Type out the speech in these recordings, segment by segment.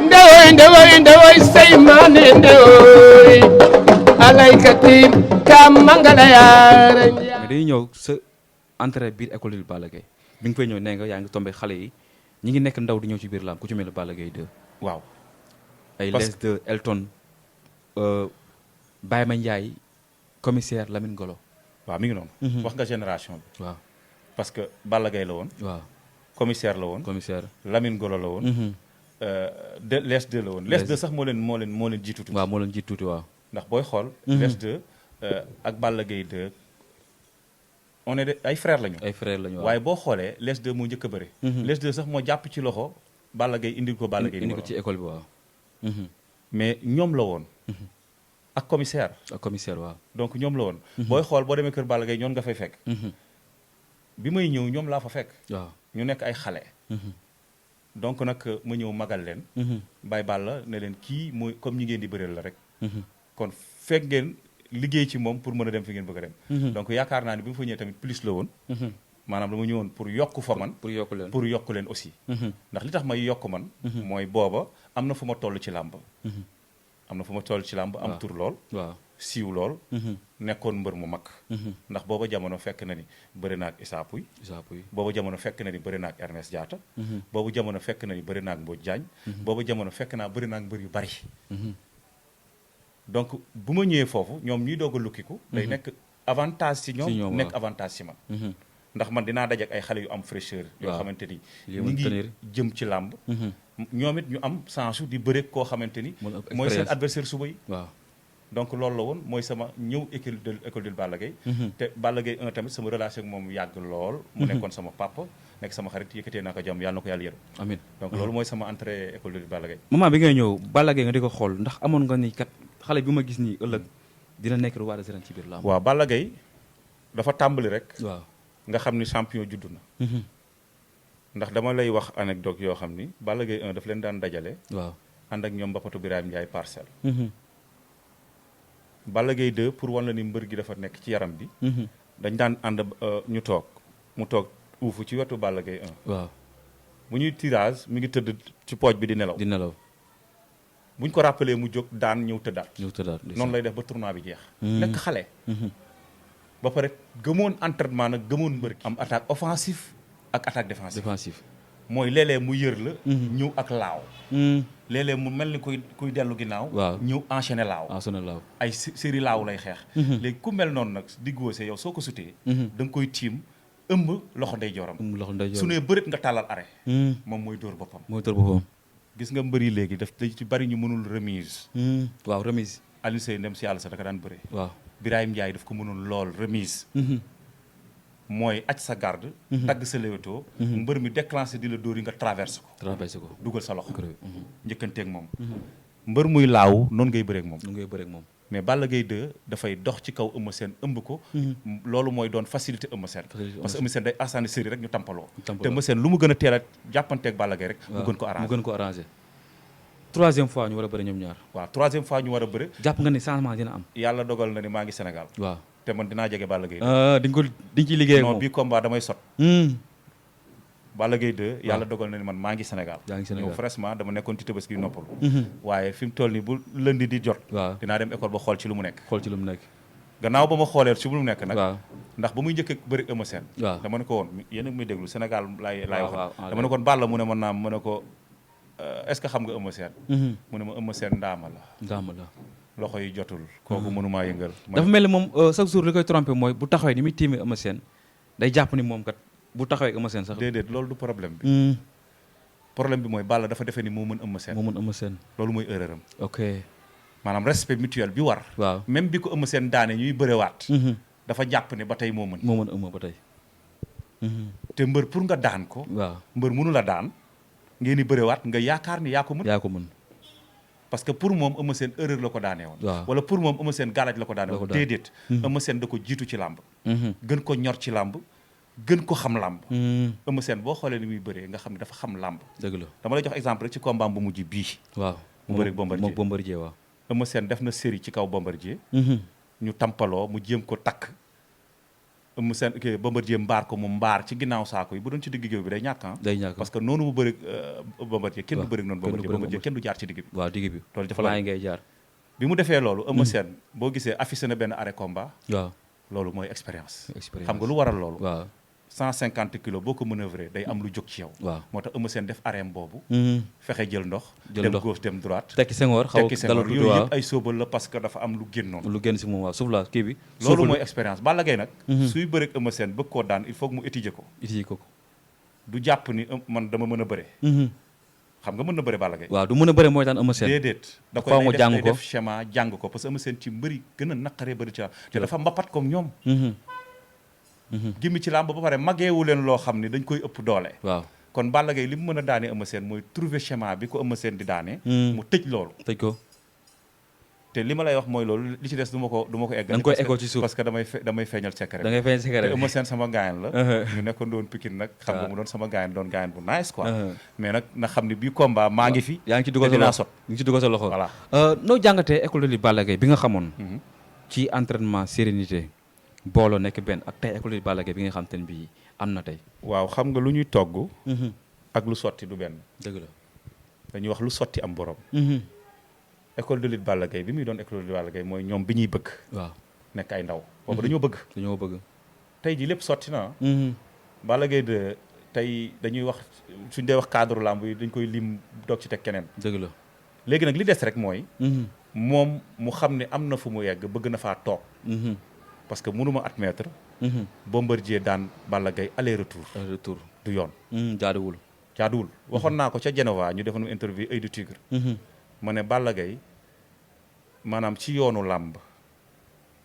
ndewoy seymane ndewoy alaykati kam mangala yaara mais dañuy ñëw sa entrée biir école de Balla Gaye bi nga fay ñëw nee nga yaa ngi tombé xale yi ñi ngi nekk ndaw di ñëw ci biir lamb ku ci mel ne Balla Gaye 2 waaw ay Les 2 Elton Baye Mandiaye commissaire Lamine Golo waaw mi ngi noonu wax nga génération bi waaw parce que Balla Gaye la woon waaw commissaire la woon commissaire Lamine Golo la woon de Les 2 la woon Les 2 sax moo leen jiitu tuuti waaw moo leen jiitu tuuti waaw ndax booy xool Les 2 ak Balla Gaye 2 on est ay frères lañu waaye boo xoolee Les 2 moo njëkk a bëre Les 2 sax moo jàpp ci loxo Balla Gaye indi ko Balla Gaye indi ko ci école bi waaw mais ñoom la woon ak commissaire waaw donc ñoom la woon booy xool boo demee kër Balla Gaye ñoon nga fay fekk bi may ñëw ñoom laa fa fekk waaw ñu nekk ay xale donc nag ma ñëw magal leen Baye Balla ne leen kii mooy comme ñi ngeen di bëreel la rek kon fekk ngeen liggéey ci moom pour mën a dem fi ngeen bëgg a dem donc yaakaar naa ne bi mu fa ñëwee tamit plus la woon maanaam dama ñëwoon pour yokk fa man pour yokk leen aussi ndax li tax may yokk man mooy booba am na fu ma toll ci làmb am tur lool waaw siiw lool nekkoon mbër mu mag ndax booba jamono fekk na ni bëri naag Issa Pouye booba jamono fekk na ni bëri naag Ernest Diatta boobu jamono fekk na ni bëri naag Mbodj Diagne booba jamono fekk naa bëri naag mbër yu bari donc bu ma ñëwee foofu ñoom ñuy doog a lukkiku day nekk avantage ci ñoom nekk avantage ci man ndax man dinaa daje ak ay xale yu am fraîcheur yoo xamante ni ñu ngi jëm ci làmb ñoom it ñu am chance di bëre koo xamante ni mooy seen adversaire suba yi waaw donc loolu la woon mooy sama ñëw école de Balla Gaye te Balla Gaye 1 tamit sama relation ak moom yàgg lool mu nekkoon sama papa nekk sama xarit yëkkatee naa ko jàmm yàlla na ko yàlla yërëm amiin donc loolu mooy sama entrée école de Balla Gaye moment bi ngay ñëw Balla Gaye nga di ko xool ndax amoon nga ni kat xale bi ma gis nii ëllëg dina nekk roi des arènes ci biir làmb waaw Balla Gaye dafa tàmbali rek waaw nga xam ni champion juddu na ndax dama lay wax anecdote yoo xam ni Balla Gaye 1 daf leen daan dajale waaw ànd ak ñoom Bapatu Birahim Ndiaye parcelle Balla Gaye 2 pour wan la ni mbër gi dafa nekk ci yaram bi dañ daan ànd ñu toog mu toog uufu ci wetu Balla Gaye 1 waaw bu ñuy tirage mi ngi tëdd ci pooj bi di nelaw bu ñu ko rappelé mu jóg daan ñëw tëddaat noonu lay def ba tournoi bi jeex nekk xale ba pare gëmoon entraînement nag gëmoon mbër gi am attaque offensive ak attaque défensive mooy léeg-léeg mu yër la ñëw ak laaw léeg-léeg mu mel ni kuy dellu ginnaaw ñëw enchaîné laaw ay série laaw lay xeex léegi ku mel noonu nag di góose yow soo ko sutee da nga koy tiim ëmb loxo ndeyjooram su nee bëreet nga tàllal arrêt moom mooy dóor boppam gis nga mbëri léegi daf ci bari ñu mënul remise waaw remise Alioune Seye ndem si yàlla sax da ka daan bëre waaw Birahim Ndiaye daf ko mënul lool remise mooy aj sa garde tagg sa léwétoo mbër mi déclenché di la dóor yi nga traversé ko dugal sa loxo njëkkanteeg moom mbër muy laaw noonu ngay bëreeg moom mais Balla Gaye 2 dafay dox ci kaw Eumeu Sène ëmb ko loolu mooy doon facilité Eumeu Sène parce que Eumeu Sène day assaani série rek ñu tampaloo te Eumeu Sène lu mu gën a teel a jàppanteeg Balla Gaye rek mu gën ko arrangé troisième fois ñu war a bëri ñoom ñaar waaw troisième fois ñu war a bëri jàpp nga ni changement dina am yàlla dogal na ni maa ngi Sénégal waaw te man dinaa jege Balla Gaye di nga ciy liggéey ak moom non bii combat damay sot Balla Gaye 2 yàlla dogal na ni man maa ngi Sénégal ñëw franchement dama nekkoon ci Tabaski gi noppalu waaye fi mu toll ni bu lundi di jot dinaa dem école ba xool ci lu mu nekk gannaaw ba ma xoolee ci lu mu nekk nag ndax ba muy njëkk a bëri Eumeu Sène dama ne ko woon yéen a muy déglu Sénégal laay wax dama ne ko Balla mu ne ma naam mu ne ko est-ce que xam nga Eumeu Sène mu ne ma Eumeu Sène ndaama la loxo yi jotul kooku mënumaa yëngal dafa mel ni moom chaque jour li koy trompé mooy bu taxawee ni muy tiimee Eumeu Sène day jàpp ni moom kat bu taxawee Eumeu Sène sax déedéet loolu du problème bi problème bi mooy Balla dafa defee ni moo mën Eumeu Sène loolu mooy erreur am ok maanaam respect mutuel bi war waaw même bi ko Eumeu Sène daane ñuy bërewaat dafa jàpp ne ba tey moo mën Eumeu ba tey te mbër pour nga daan ko waaw mbër mënu la daan ngeen di bërewaat nga yaakaar ni yaa ko mën parce que pour moom Eumeu Sène erreur la ko daanee woon wala pour moom Eumeu Sène galaaj la ko daanee woon déedéet Eumeu Sène da ko jiitu ci làmb gën ko ñor ci làmb gën ko xam làmb Eumeu Sène boo xoolee ni muy bëree nga xam ne dafa xam làmb dëgg la dama lay jox exemple rek ci combat bu mujj bii waaw mu bëri Bombardier waaw Eumeu Sène def na série ci kaw Bombardier ñu tampaloo mu jéem ko takk Eumeu Sène kii Bombardier mbaar ko mu mbaar ci ginnaaw saako yi bu doon ci digg géew bi day ñàkk day ñàkk parce que noonu mu bëri Bombardier kenn du bëri noonu Bombardier kenn du jaar ci digg bi waaw digg bi loolu dafa la ngay jaar bi mu defee loolu Eumeu Sène boo gisee affiché na benn arrêt combat waaw loolu mooy expérience xam nga lu waral loolu waaw 150 kilos boo ko manœuvrer day am lu jóg ci yow waaw moo tax Eumeu Sène def arrêt boobu fexe jël ndox dem gauche dem droite tekki sengoor yooyu yëpp ay sóobal la parce que dafa am lu génnoon lu génn si moom waaw suuf la kii bi loolu mooy expérience Balla Gaye nag suy bëreeg Eumeu Sène bëgg koo daan il faut que mu étudier ko du jàpp ni man dama mën a bëre xam nga mën na bëre Balla Gaye waaw du mën a bëre mooy daan Eumeu Sène déedéet da koy def schéma jàng ko parce que Eumeu Sène ci mbëri gën a naqaree bëri ci te dafa mbapat comme ñoom gimmi ci làmb ba pare mageewu leen loo xam ni dañ koy ëpp doole waaw kon Balla Gaye li mu mën a daane Eumeu Sène mooy trouver schéma bi ko Eumeu Sène di daane mu tëj loolu tëj ko te li ma lay wax mooy loolu li ci des du ma ko eggal da nga koy eggal ci suuf parce que damay feeñal secret da ngay feeñal secret te Eumeu Sène sama gaayan la ñu nekkoon doon Pikine nag xam nga mu doon sama gaayan doon gaayan bu nice quoi mais nag na xam ne bii combat maa ngi fi yaa ngi ci dugal sa loxo yaa ngi ci dugal sa loxo voilà noo jàngatee école de lutte Balla Gaye bi nga xamoon ci entraînement sérénité booloo nekk benn ak tey école de Balla Gaye bi nga xam te ne bii am na tey waaw xam nga lu ñuy togg ak lu sotti du benn dëgg la dañuy wax lu sotti am borom école de lutte Balla Gaye bi muy doon école de lutte Balla Gaye mooy ñoom bi ñuy bëgg waaw nekk ay ndaw boobu dañoo bëgg tey ji lépp sotti na Balla Gaye de tey dañuy wax suñ dee wax cadre lamb yi dañ koy lim doog ci teg keneen dëgg la léegi nag li des rek mooy moom mu xam ne am na fu mu yegg bëgg na faa toog parce que mënuma admettre Bombardier daan Balla Gaye aller retour du yoon jaaduwul waxoon naa ko ca Genova ñu defoon interview Œil du Tigre ma ne Balla Gaye maanaam ci yoonu làmb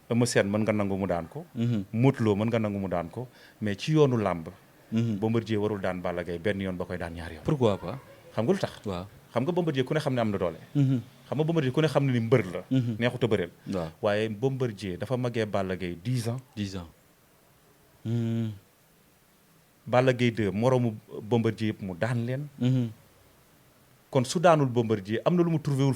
Eumeu Sène mën nga nangu mu daan ko Modou Lo mën nga nangu mu daan ko mais ci yoonu làmb Bombardier warul daan Balla Gaye benn yoon ba koy daan ñaari yoon pourquoi pas xam nga lu tax waaw xam nga Bombardier ku ne xam ne am na doole xam nga Bombardier ku ne xam ne ni mbër la neexut a bëreel waaw waaye Bombardier dafa magee Balla Gaye 10 ans Balla Gaye 2 moroomu Bombardier yëpp mu daan leen kon su daanul Bombardier am na lu mu trouvé wul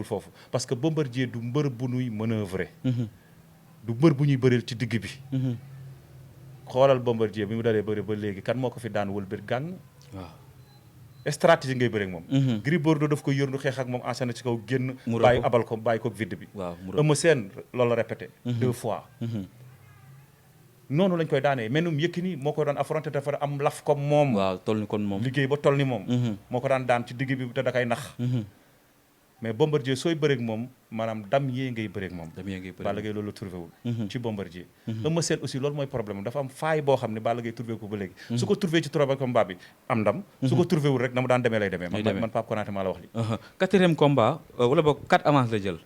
foofu parce que Bombardier du mbër bu ñuy manœuvrer du mbër bu ñuy bëreel ci digg bi xoolal Bombardier bi mu dalee bëri ba léegi kan moo ko fi daan wël bir gàng waaw stratégie ngay bëre ak moom Gris Bordeaux daf ko yërndu xeex ak moom enchaîné ci kaw génn bàyyi abal ko bàyyi ko vide bi Eumeu Sène loolu la répété 2 fois noonu lañ koy daanee menum Yékini moo ko daan affronté dafa am laf comme moom waaw toll ni kon moom liggéey ba toll ni moom moo ko daan daan ci digg bi te da koy nax mais Bombardier sooy bëreeg moom maanaam dam yee ngay bëreeg moom Balla Gaye loolu la trouvé wul ci Bombardier Eumeu Sène aussi loolu mooy problème dafa am faay boo xam ne Balla Gaye trouvé ko ba léegi su ko trouvé ci troisième combat bi am ndam su ko trouvé wul rek na mu daan demee lay demee man Pape Konaté maa la wax li 4e combat wala boog 4 avance la jël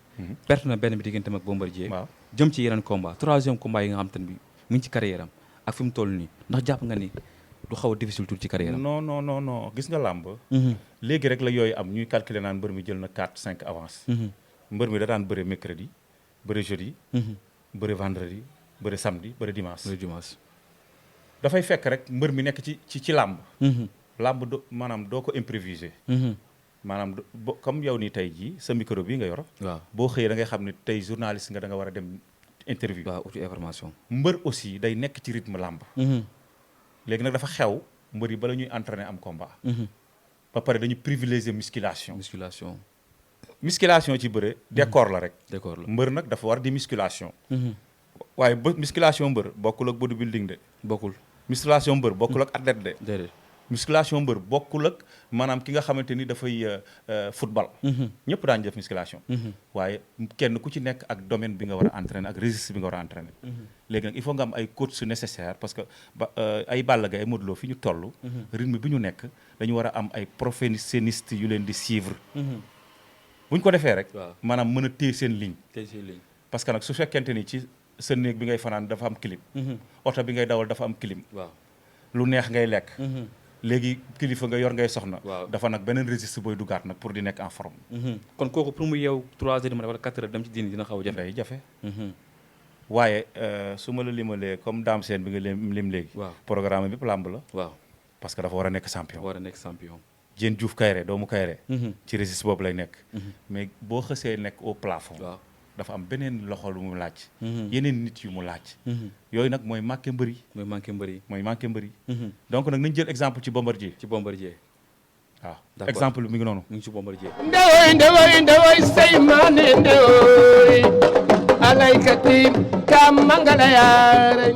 perte na benn bi digganteem ak Bombardier waaw jëm ci yeneen combat 3e combat yi nga xam te ne bi mu ngi ci carrière am ak fi mu toll nii ndax jàpp nga ni du xaw a difficile tuuti ci carrière am non gis nga làmb léegi rek la yooyu am ñuy calculer naan mbër mi jël na 4-5 avance mbër mi da daan bëre mercredi bëre jeudi bëre vendredi bëre samedi bëre dimanche dafay fekk rek mbër mi nekk ci làmb làmb maanaam doo ko improviser maanaam comme yow nii tey jii sa micro bii nga yor waaw boo xëyee da ngay xam ne tey journaliste nga da nga war a dem interview waaw uti information mbër aussi day nekk ci rythme làmb léegi nag dafa xew mbër yi bala ñuy entraîner am combat ba pare dañu privilégier musculation ci bëre décor la rek mbër nag dafa war di musculation waaye musculation mbër bokkul ak bodybuilding de musculation mbër bokkul ak athlète de déedéet musculation mbër bokkul ak maanaam ki nga xamante ni dafay football ñëpp daañu def musculation waaye kenn ku ci nekk ak domaine bi nga war a entraîner ak registre bi nga war a entraîner léegi nag il faut nga am ay coach nécessaire parce que ay Balla Gaye ay Modou Lo fi ñu toll rythme bi ñu nekk dañu war a am ay professionniste yu leen di suivre bu ñu ko defee rek maanaam mën a téye seen ligne parce que nag su fekkente ni ci sa néeg bi ngay fanaan dafa am clim oto bi ngay dawal dafa am clim lu neex ngay lekk léegi kilifa nga yor ngay soxna dafa nag beneen registre booy dugaat nag pour di nekk en forme kon kooku pour mu yeew 3 heures du matin wala 4 heures dem ci diini dina xaw a jafe day jafe waaye su ma la limalee comme Dame Sène bi nga lim léegi programme bi lamb la parce que dafa war a nekk champion Diène Diouf Kayré doomu Kayré ci registre boobu lay nekk mais boo xësee nekk au plafond dafa am beneen loxo lu mu laaj. yeneen nit yu mu laaj. yooyu nag mooy manqué mbëri. mooy manqué mbëri. donc nag nañ jël exemple ci Bombardier. waaw exemple mi ngi noonu. mu ngi ci Bombardier. ndewoy say maane ndewoy alaykati ka mangala yaara